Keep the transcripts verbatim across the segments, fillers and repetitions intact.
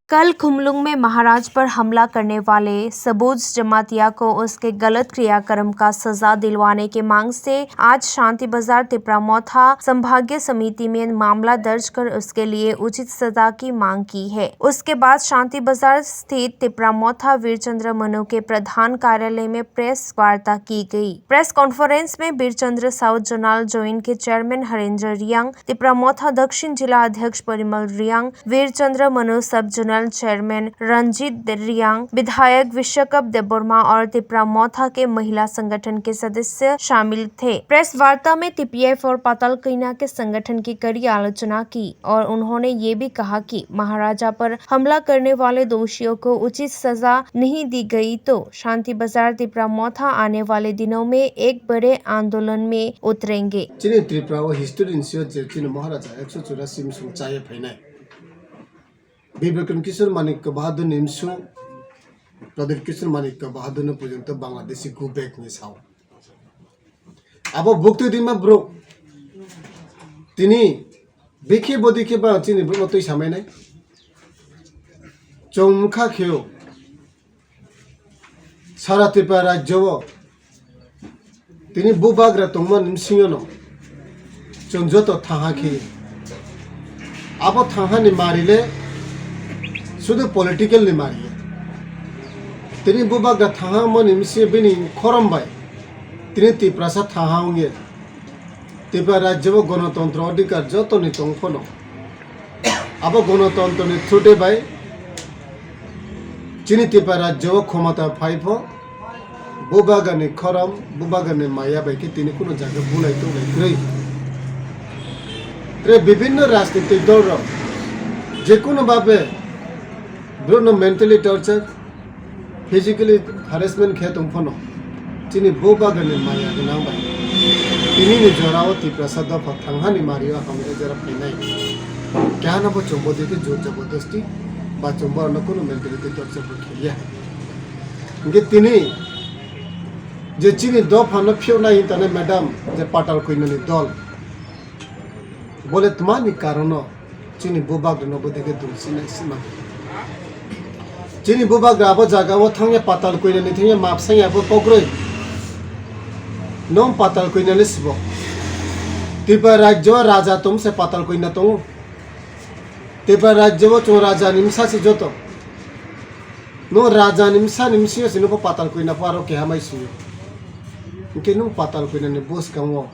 कल खुमलुंग में महाराज पर हमला करने वाले सबूज जमातिया को उसके गलत क्रियाकर्म का सजा दिलवाने की मांग से आज शांति बाजार तिपरा मोथा संभागीय समिति में मामला दर्ज कर उसके लिए उचित सजा की मांग की है। उसके बाद शांति बाजार स्थित तिपरा मोथा वीरचंद्र मनु के प्रधान कार्यालय में प्रेस वार्ता की गई। प्रेस कॉन्फ्रेंस में वीरचंद्र साउथ जोनल जॉइंट के चेयरमैन हरेंद्र रियांग, तिपरा मोथा दक्षिण जिला अध्यक्ष परिमल रियांग, वीरचंद्र मनु सब जोनल चेयरमैन रंजीत रियांग, विधायक विश्वकप देबबर्मा और तिपरा मोथा के महिला संगठन के सदस्य शामिल थे। प्रेस वार्ता में टीपीएफ और पाताल कईना के संगठन की कड़ी आलोचना की और उन्होंने ये भी कहा कि महाराजा पर हमला करने वाले दोषियों को उचित सजा नहीं दी गई तो शांति बाजार तिपरा मोथा आने वाले दिनों में एक बड़े आंदोलन में उतरेंगे। Chini Tripura o history ni sio je chini Maharaja ekso churasi msung chaya phainai. Bibekon Kishore Manikya Bahadur ni msung Pradyot Kishore Manikya Bahadur no porjonto Bangladeshi go back ni sao. Abo buktwi dima bro. Tini bikhe bodikhe ba chini bro no twi samai nai. Chong mukha kheo. Sara Tripura rajyo o tini bubagra tongmani bisingo no chwng joto thangha khe. Abo thangha ni mari le sudu political ni mari. Tini bubagra thangha mani bisingo bini khorom bai tini Tiprasa thangha wngye. Tripura rajyo o gonotontro adhikar joto ni tong phano. Abo gonotontro ni through de bai chini Tripura rajyo o khomota phai pho, bubagra ni khorom, bubagra ni maya bai khe tini kuno jaga bulai tonglai kwrwi. Tre bibhinno rajnitik dol rok je kuno babe borok no mentally torture, physically harassment khe tong phano chini bubagra ni maya gwnang bai tini ni jora o Tiprasa dopha thangha ni mari o hamya jora phainai. Keha no bo chwng bodikhe jor jabardasti ba chwng borok no kuno mentality torture bo kheliya. Hingke tini je chini dopha no phiyok nai hinta nai madam je patal koinani dol. Bole tma ni karon o chini bubagra no bodikhe dul sinai sima. Chini bubagra abo jaga o thangya patal koinani thangya map sangya bo kokroi. Nong patal koinani sibo. Tripura rajyo o raja tong se patal koina tongo. Tripura rajyo o chwng raja ni msa se joto. Nong raja ni msa ni msio se nokho patal koina pho aro keha mai sio. Hingke nong patal koinani bwskango.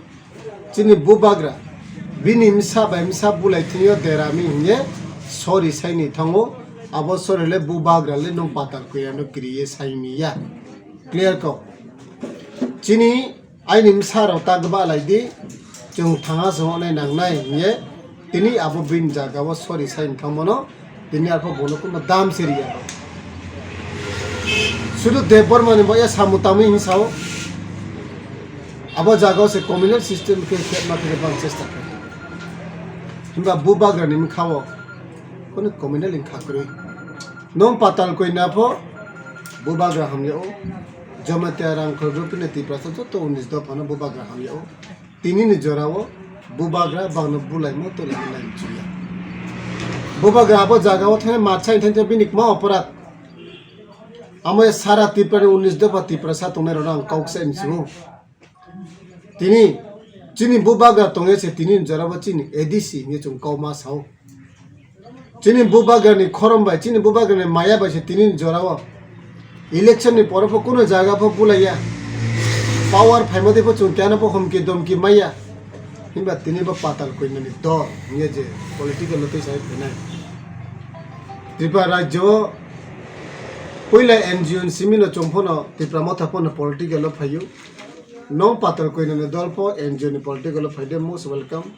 Chini bubagra bini msa bai msa bulai thwngyo derami hinye sori saini thango. Abo sori le bubagra le nung patal koinano kiriye saini ya. Clear ko? Chini aini msa rok ta gba lai di, chwng thangha se hwnai nangnai hinye tini abo bini jaga o sori saini thangmano. Tini arpho bono kuno dam se riya. Sudu Debbarma ni baya samu tamwi hinsao. Abo jaga o se communal system khe khe ma khe bang chesta khe. Himba bubagra ni mkha o kono communal wngkha kwrwi. Nong patal koina pho bubagra hamya o. Jamatia rang khol rupine Tiprasa joto unis dopha no bubagra hamya o. Tini ni jora o bubagra bangno bulaimo tolai nai chuya. Bubagra abo jaga o thangwi matsai thangwi bini kma oporad. Amo sara Tripura ni unis dopha Tiprasa tongnai rok ang kok se msu. Tini chini bubagra tongye se tini ni jora o chini A D C hinwi chwng kok ma sao. Chini bubagra ni khorom bai, chini bubagra ni maya bai se tini ni jora o election ni poro pho kuno jaga pho bulaiya. Power phaima de pho chwng keha no pho humki domki maya. Himba tini bo patal koinani dol hinye je political no twi sai phainai. Tripura rajyo o puila N G O ni simi no chwng pho no Tipra Motha pho no political o phaio. Nong patal koinani dol pho N G O ni political o phaide most welcome.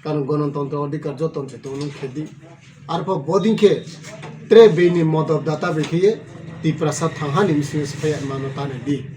Karon gonotontro adhikar joton se tongno khedi. Arpho bodin khe tre bini modot data bai kheye Tiprasa thanghani msing se phaya mano tane di.